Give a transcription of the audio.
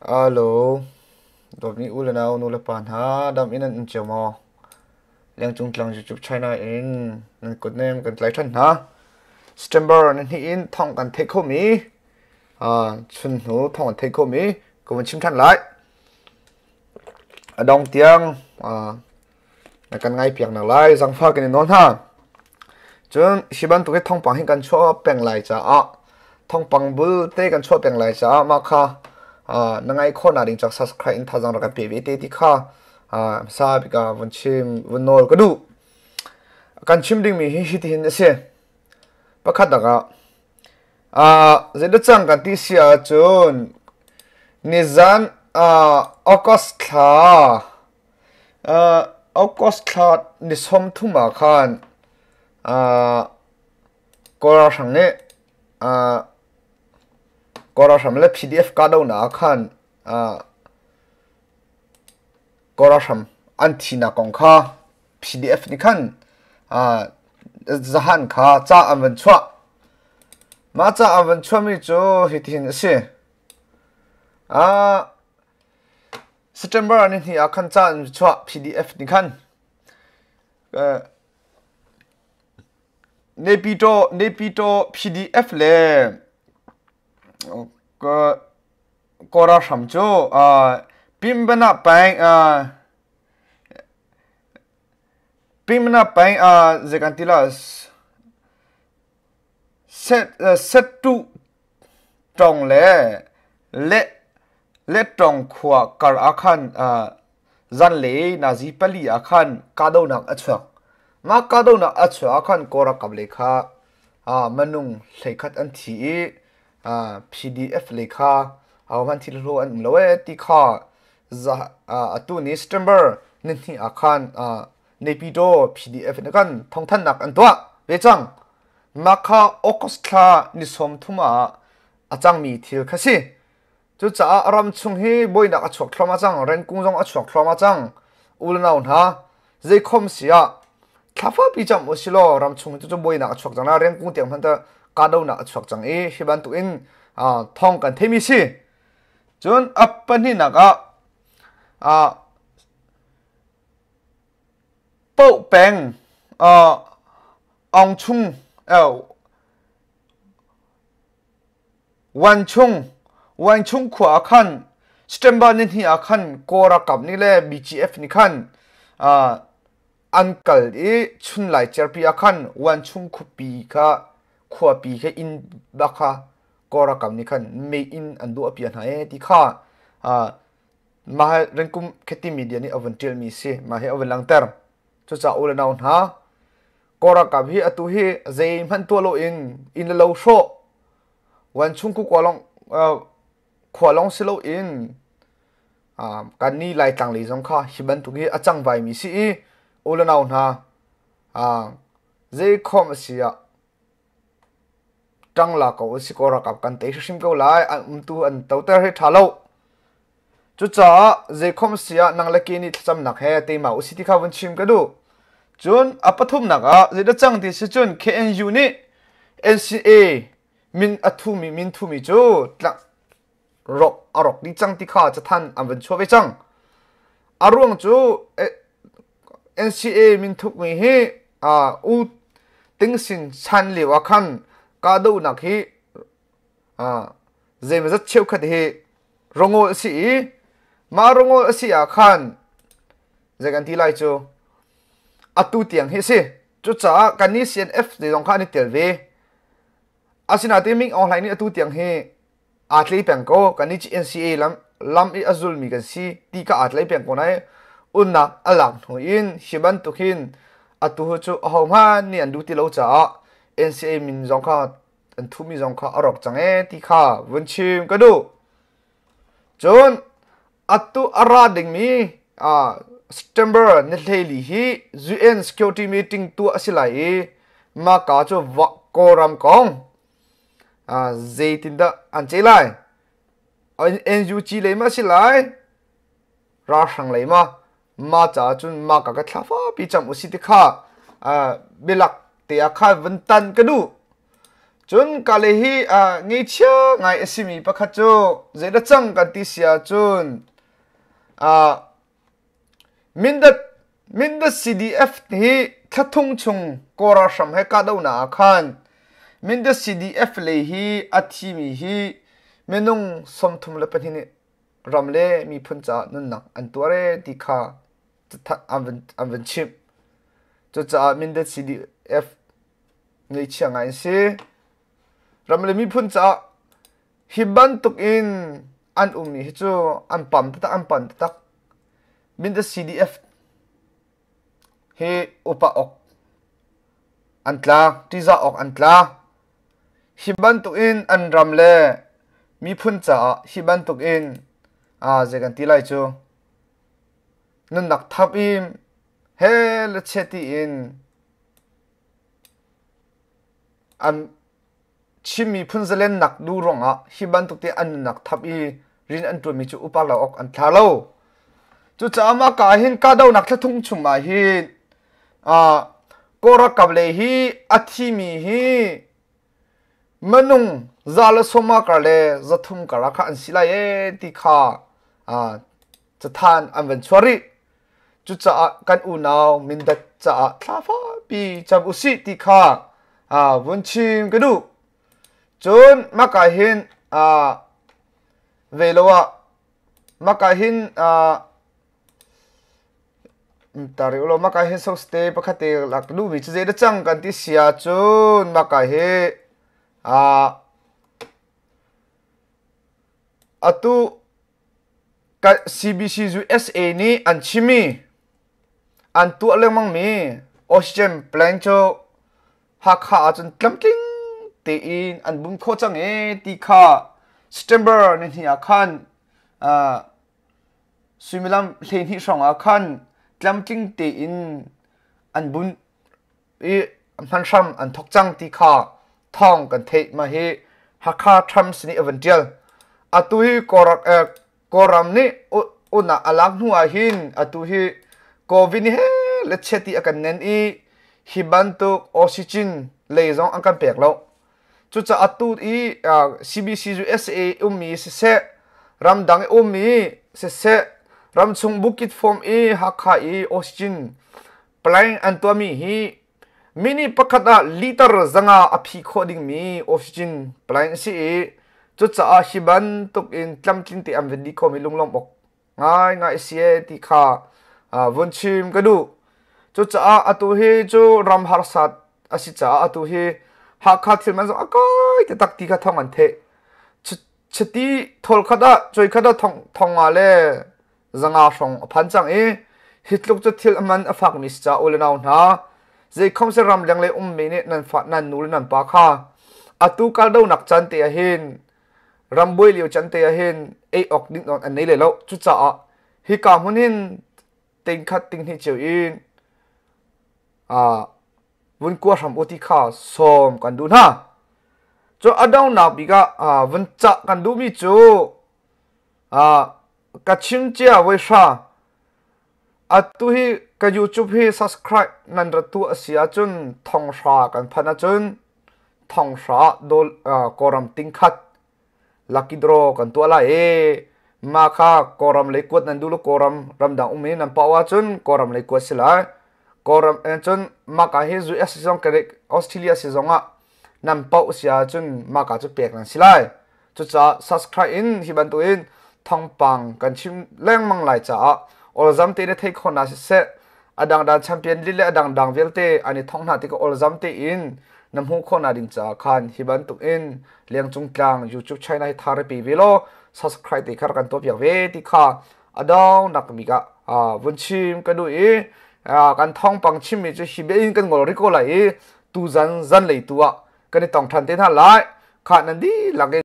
Alo, dawtmi u le nau, nu le pa hna, dam in an um cio maw? Lengcung tlang YouTube China in nan kut nem kan tlai ṭhan hna. September ni hnih in thawng kan theih khomi, chun hnu thawng kan theih khomi, ka vun chim ṭhan lai. A dong tiang na kan ngaipiak nak lai zangfah kan i nawl hna. Cun hi bantuk hi thawngpang hi kan chuah peng lai caah thawngpang bul te kan chuah peng lai caah mah kha na ngaih khawhnak ding cak subscribe in thazaang rak kan pe ve te ti kha hmasa bik ah vun chim vun nawl ka duh. Kan chim dingmi hi hitihin a si. Pakhat dak ah zeidah cang kan ti si ahcun nizan August thla August thla ni 30 ah khan Kawl ralhrang nih Kawl ralhrang le PDF kahdohnak ah khan Kawl ralhrang an thihnak kong kha PDF nih khan zahan kha ca an van chuah. Mah ca an van chuahmi cu hitihin a si. September ni hnih ah khan ca an chuah PDF nih khan. Naypyidaw Naypyidaw PDF le Kawl ralhrang cu Pyinbana peng Pyinbana peng zei kan ti la Settuh Ṭong le Lettong khua kar ah khan zanlei nazi pali ah khan kahdohnak a chuak. Mah kahdohnak a chuah ah khan Kawl ralkap lei kha minung 11 an thi i PDF lei kha ahohmanh thi hlu an um lo ee ti kha atu ni September nihnih ah khan Naypyidaw PDF nih kan thawngthanhnak an tuah ve cang. Mah kha August thla ni 30 ah a cangmi thil kha si. Cucaah ram chung hi buainak a chuak thluahmah cang, renkung zong a chuak thluahmah cang. U le nau hna, zeikhom si ah thlafapi cam u silaw ram chung cu buainak a chuak cang la, renkung tiang hmanh kahdohnak a chuak cang i hi bantuk in thawng kan theimi si. Cun a pahnihnak ah Paoh peng Aung Chung Wanchung khua ah khan September nihnih ah khan Kawl ralkap nih le BGF nih khan an kal i chunlai cerpi ah khan Wanchung khuapi kha khuapi kha inn bak kha Kawl ralkap nih khan mei in an duahpiak hna ee ti kha Mah hi Ringkum Kheti media nih a vun ṭialmi a si. Mah hi a vun langhter. Cucaah u le nau hna, Kawl ralkap hi atu hi zeihmanh tuah loin inn le lo hrawh, Wanchung khua lawng si loin kan nih Laitlang lei zong kha hi bantuk hi a cang vaimi si i u le nau hna, zeikhom a si ah Ṭang la ko usih kaw ralkap kan tei hrimhrim ko lai. An umtu an toter hi ṭha lo. Cucaah zeikhom si ah nang le ke nih thlacamnak he teima usih ti kha vun chim ka duh. Cun a pathumnak ah zeidah cang ti si cun KNU nih NCA min a thumi min thumi cu rawk a rawk dih cang ti kha cathanh an vun chuah ve cang. A ruang cu NCA min thukmi hi U Ting Sin chan lio ah khan kahdohnak hi zeimawzat cheukhat hi rongawl a si i mah rongawl a si ah khan zei kan ti lai cu atu tiang hi a si. Cucaah kannih CNF te zong kha an i tel ve. Asinain Ming Aung Hlaing nih atu tiang hi aa tlei peng ko kan i NCA lam lam i a zulmi kan si ti ka aa tlei peng ko nai unnak a lak hnu in hi bantuk hin atu cu ahohmanh nih an duh ti lo caah NCA min zong kha an thumi zong kha a rawk cang ee ti kha vun chim ka duh cun atu a ra dingmi September ni 14 hi UN security meeting tuah a si lai i maka cu Kawlram kong Zeitindah an ceh lai? NUG lei ma si lai? Ralhrang lei ma? Ma caah cun mah ka ka thla fapi cam usih ti kha bialak te ah khan vun tan ka duh. Cun kale hi ngeichia ngai a simi pakhat cu zeidah cang kan ti si ahcun Mindat Mindat CDF hi thlathum chung Kawl ralhrang he kahdohnak ah khan Mindat CDF lei hi a thimi hi minung 34 nih ram le miphun caah nunnak an tuar ee ti kha an van chimh. Cucaah Mindat CDF ngaihchia ngai an si. Ram le miphun caah hi bantuk in an ummi hi cu an pam taktak an pan taktak. Mindat CDF hi upa awk an tla, ṭihzah awk an tla. Hi bantuk in an ram le miphun caah hi bantuk in zei kan ti lai cu nunnak thap i he le che tiin an Chin miphun zalennak duh ruangah hi bantuk te an nunnak thap i rian an ṭuanmi cu upa lo awk an thla lo. Cucaah mah ka ah hin kahdohnak thlathum chung ah hin Kawl ralkap lei hi a thimi hi minung 160 kar le 300 kar ah kha an si lai ee ti kha cathan an van chuah rih. Cucaah kan unau Mindat caah thla fakpi cam usih ti kha vun chim ka duh. Cun maka hin ve lo ah maka hin tari ulo maka hin soste pakhat te lak duhmi cu zei dah cang kan ti si ahcun maka hi atu CBC USA nih an chimmi an tuah lengmangmi oxygen plant cu Hakha ahcun tlamtling tein an bum khawh cang ee ti kha September nihnih ah khan suimilam 12 hrawng ah khan tlamtling tein an bunh i hmanhram an thawk cang ti kha thawng kan theih. Mah hi Hakha Trump nih a van ṭial. Atu hi Kawlram nih unak a lak hnu ah hin atu hi COVID nih he le chiat ti a kan nen i hi bantuk oxygen lei zong an kan pek lo. Cucaah atu i CBC USA ummi siseh, ramdang i ummi siseh, ramchung bukit form i Hakha i oxygen plan an tuahmi hi minute pakhat ah liter 500 a phi khawh dingmi oxygen plan a si i cucaah hi bantuk in tlamtling te an van dih khomi lunglawmh awk ngaingai a si ee ti kha vun chim ka duh. Cucaah atu hi cu ram harsat a si caah atu hi Hakha thil man zong a kai taktak ti kha thawng an theih. Chiti thawl khat ah cuai khat ah thong thong nga le 500 hrawng a phan cang i hi tluk cu thil a man a fakmi si caah u le nau hna zeikhom si ram leng lei ummi nih nan fa nan nu le nan pa kha atu kal donak caan te ah hin ram buai lio caan te ah hin ei awk ding an nei le lo cucaah hika hmun hin ting khat ting hnih cio in vun kua hram u ti kha sawm kan duh hna. Cu a donghnak bik ah vun cah kan duhmi cu ka chim cia voi hra atu hi ka YouTube hi subscribe nan rat tu a si ahcun thong hra kan phan ahcun thong hra dol kawram ting khat lucky draw kan tuah lai i mah kha Kawlram lei kuat nan duh lo Kawlram ramdang um i nan pau ahcun Kawlram lei kuat si lai. Kawlram cun mah ka hi US zong Australia si zong ah nan paoh si ahcun mah ka cu pek nan si lai. Cucaah subscribe in hi bantukin thawngpang kan chim lengmang lai caah olzam te na theih khawh na siseh a dangdang champion li le a dangdang vialte an i thong hna tikah olzam tein na hmuh khawh na ding caah khan hi bantuk in Lengcung Tlang YouTube channel hi thar pe ve law subscribe te kha kan tuah piak ve ti kha a dong nak mi ka vun chim ka duh i kan thawngpang chimmi cu hi bia in kan ngol rih ko lai i tu zan zan lei tu ah kan i tong ṭhan te hna lai. Khah nan dihlak in.